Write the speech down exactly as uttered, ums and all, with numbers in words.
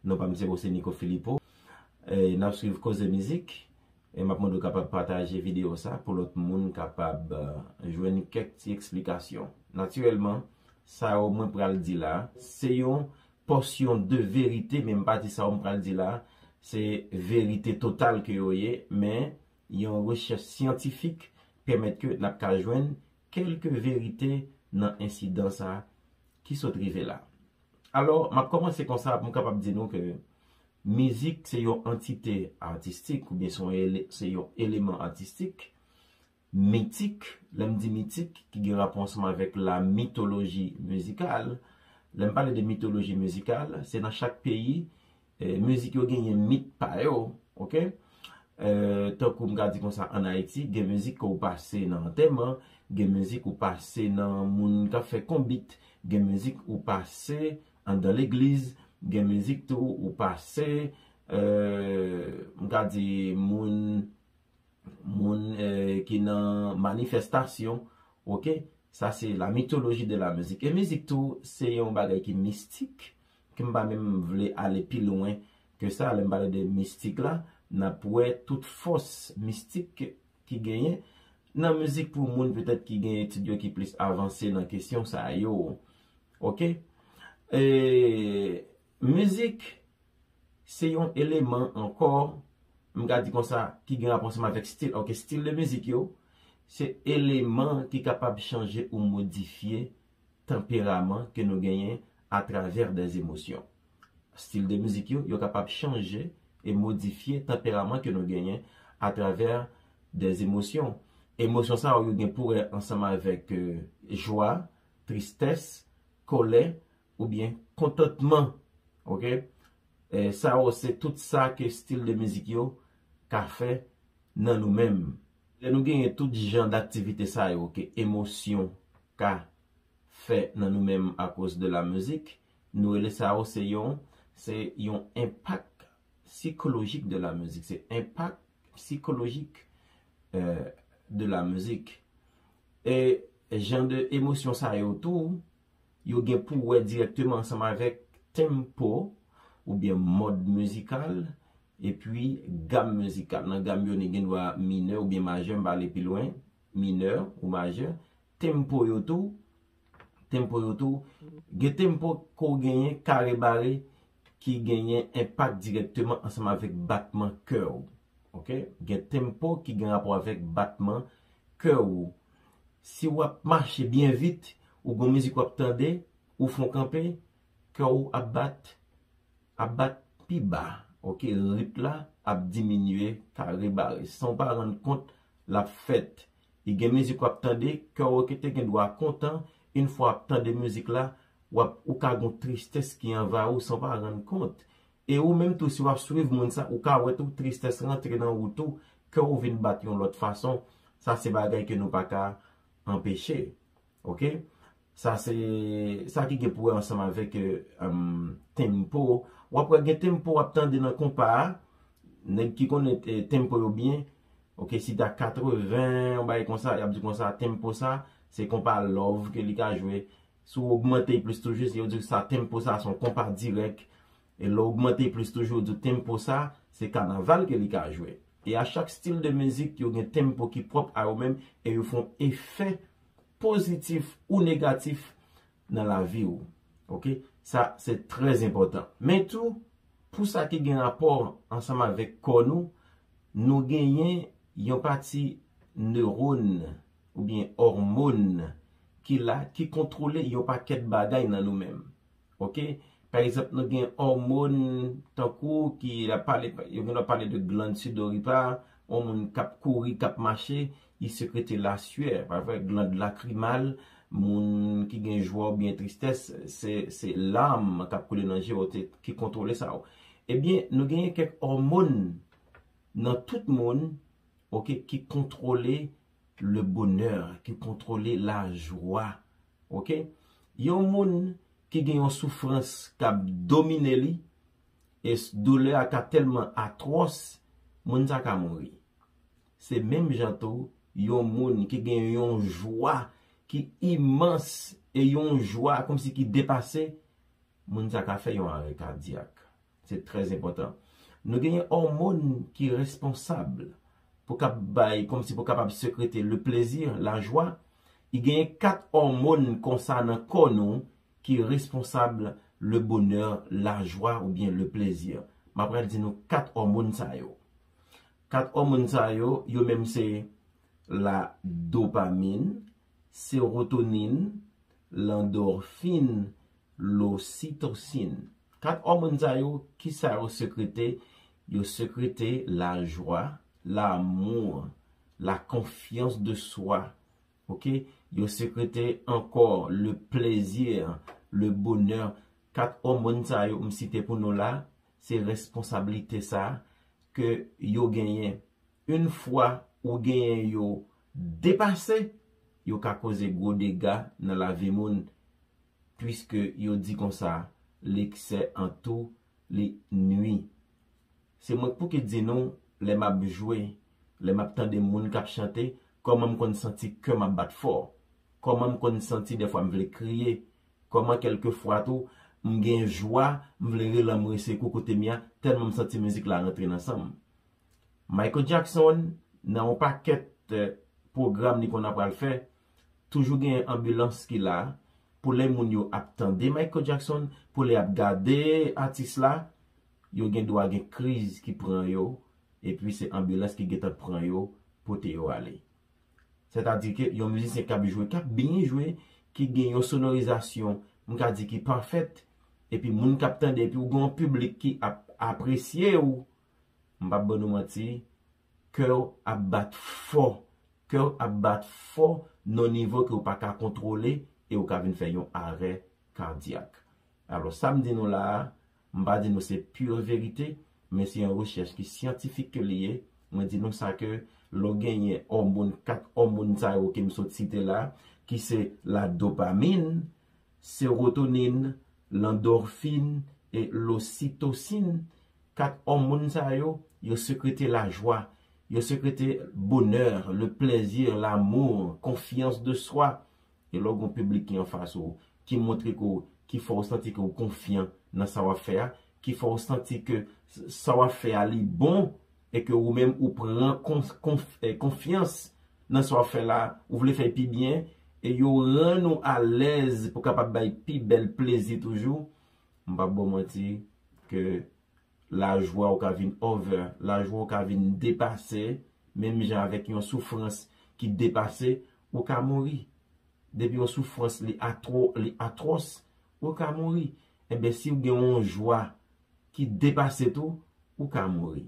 Non pa m se José Nico Filipo. E, n ap swiv Koze Mizik. E m ap mande w kapab pataje videyo sa pou lòt moun kapab, eh, jwenn kèk ti eksplikasyon. Natirèlman, sa yo mwen pral di la, se yon pòsyon de verite, men m pa di sa yo m pral di la, se verite total ke yo ye, men yon rechèch syantifik pèmèt ke n ap ka jwenn kèlke verite nan ensidan sa ki sot rive la. Alò, m ap kòmanse konsa pou m kapab di nou ke mizik se yon antite atistik, oubyen se yon ele-, se yon eleman atistik, mitik, lè m di mitik, ki gen rapò ansanm avèk la mitoloji mizikal. Lè m pale de mitoloji mizikal, se nan chak peyi, eh, mizik yo genyen mit pa yo, oke? Eh, tankou m ka di konsa, ann Ayiti, gen mizik ke w pase nan antèman, gen mizik ou pase nan moun k ap fè konbit, gen mizik ou pase anndan legliz, gen mizik tou ou pase, eh, m ka di moun, moun, eh, ki nan manifestasyon, oke? Sa se la mitoloji de la mizik. E mizik tou, se yon bagay ki mistik, ke m pa menm vle ale pi lwen ke sa. Lè m pale de mistik la, n ap wè tout fòs mistik ki genyen nan mizik pou moun petèt ki gen etid yo ki plis avanse nan kesyon sa yo. Oke? E, mizik, se yon eleman ankò, m ka di konsa, ki gen rapò ansanm avèk stil. Oke, stil de mizik yo, se eleman ki kapab chanje ou modifye tanperaman ke nou genyen atravè dè emosyon. Stil de mizik yo, yo kapab chanje e modifye tanperaman ke nou genyen atravè dè emosyon. Emosyon sa yo, yo gen pou wè ansanm avèk, eh, jwa, tristès, kòlè, oubyen kontantman. Oke? Eh, sa yo, se tout sa ke stil de mizik yo ka fè nan nou menm. Lè nou genyen tout jan daktivite sa yo ke emosyon ka fè nan nou menm akoz de la mizik, nou rele sa yo se yon, se yon enpak sikolojik de la mizik. Se enpak sikolojik, eh, de la mizik. E jan de emosyon sa yo tou, yo gen pou wè dirèkteman ansanm avèk tempo oubyen mòd mizikal, epi gam mizikal. Nan gam yo, ni gen dwa minè oubyen majè, m pa ale pi lwen, minè ou majè. Tempo yo tou, tempo yo tou, gen tempo ke w genyen kare bare ki genyen enpak dirèkteman ansanm avèk batman kè w. Oke? Gen tempo ki gen rapò avèk batman kè w. Si w ap mache byen vit, ou gon mizik w ap tande, ou fon kanpe, kè w ap bat, ap bat pi ba. Oke? Rit la ap diminye kare bare. San w pa rann kont, l ap fèt. E gen mizik w ap tande, kè w te gen dwa kontan, yon fwa w ap tande mizik la, w ap, ou ka gon tristès ki anvayi w san w pa rann kont. E ou menm tou, si w ap swiv moun sa, ou ka wè tou tristès rantre nan ou tou, kè w vin bat yon lòt fason. Sa se bagay ke nou pa ka anpeche. Oke? Sa se sa ki gen pou wè ansanm avèk, eh, em, tempo. W ap wè gen tempo w ap tande nan konpa a. Nèg ki konnen, eh, tempo yo byen. Oke, si ta katreven, yon bagay konsa, y ap di konsa, tempo sa, se konpa love ke li ka jwe. Si w ogmante plis toujou, yo di sa, tempo sa, se yon konpa dirèk. E lè w ogmante plis toujou, yo di tempo sa, se kanaval ke li ka jwe. E a chak stil de mizik, yo gen tempo ki pwòp a yo menm, e yo fè yon efè pozitif ou negatif nan lavi w. Oke? Sa, se trè enpòtan. Men tou, pou sa ki gen rapò ansanm avèk kò nou, nou genyen yon pati newòn oubyen òmòn ki la, ki kontwole yon pakèt bagay nan nou menm. Oke? Pa egzanp, nou gen òmòn tankou ki la pale, yo gen dwa pale de glann sudoripa, yon moun k ap kouri, k ap mache, li sekrete laswè, pa vre, glann lakrimal, moun ki gen jwa oubyen tristès, se, se lam k ap koule nan je yo te, ki kontwole sa yo. Ebyen, nou genyen kèk òmòn nan tout moun, oke, ki kontwole le bonè, ki kontwole lajwa, oke? Yon moun ki gen yon soufrans k ap domine li, e s-, doulè a ka tèlman atwòs, moun sa ka mouri. Se menm jan tou, yon moun ki gen yon jwa ki imans e yon jwa kòmsi ki depase, moun sa ka fè yon arè kadyak. Se trè enpòtan. Nou genyen òmòn ki responsab pou kap bay, kòmsi pou kapab sekrete le plaisir, la joie. I genyen kat òmòn konsa nan kò nou ki responsab le bonheur, la joie oubyen le plaisir. M ap pral di nou kat òmòn sa yo. Kat òmòn sa yo, yo menm se la dopamine, sérotonine, l'endorphine, l'ocytocine. Kat òmòn sa yo, ki sa yo sekrete? Yo sekrete la joie, l'amour, la confiance de soi. Ok? Yo sekrete ankò le plaisir, le bonheur. Kat òmòn sa yo m site pou nou la, se responsablite sa ke yo genyen. Yon fwa ou genyen yo depase, yo ka koze gwo dega nan lavi moun, puiske yo di konsa, l'excès en tout, li nui. Se mwen k pou ki di nou, lè m ap jwe, lè m ap tande moun k ap chante, kòman m konn santi kè m ap bat fò, kòman m konn santi dèfwa m vle kriye, kòman kèlkefwa tou, m gen jwa, m vle rele anmwe sekou kote m ye a, tèlman m santi mizik la rantre nan san m. Michael Jackson, nan yon pakèt eh, pwogram li konn ap pral fè, toujou gen anbilans ki la pou lè moun yo ap tande Michael Jackson, pou lè ap gade atis la, yo gen dwa gen kriz ki pran yo, epi se anbilans ki gentan pran yo, pote yo ale. Sètadi ke yon mizisyen k ap jwe, k ap byen jwe, ki gen yon sonorizasyon, m ka di ki pafèt, epi moun k ap tande, epi ou gen yon piblik ki ap apresye w, m p ap ban nou manti, kè w ap bat fò, kè w ap bat fò nan nivo ke w pa ka kontwole e w ka vin fè yon arè kadyak. Alò, sa m di nou la a, m pa di nou se pure verite, men se yon rechèch ki syantifik ke li ye. Mwen di nou sa ke lè w genyen òmòn, kat òmòn sa yo ke m sot site la, ki se la dopamine, sérotonine, l'endorphine e l'ocytocine, kat òmòn sa yo, yo sekrete lajwa, yo sekrete bonè, le plaisir, l'amour, confiance de soi. E lè w gen yon piblik ki anfas ou, ki montre ke w, ki fè w santi ke w konfyan nan sa w ap fè a, ki fè w santi ke sa w ap fè a li bon, e ke ou menm ou pran konf, konf, eh, konfyans nan sa w ap fè la, ou vle fè pi byen, e yo rann ou alèz pou kapab bay pi bèl plezi toujou, m p ap ba w manti ke lajwa w ka vin over, lajwa w ka vin depase, menm jan avèk yon soufrans ki depase, ou ka mouri. Depi yon soufrans li atwo, li atwòs, ou ka mouri. Enben, si w gen yon jwa ki depase tou, ou ka mouri.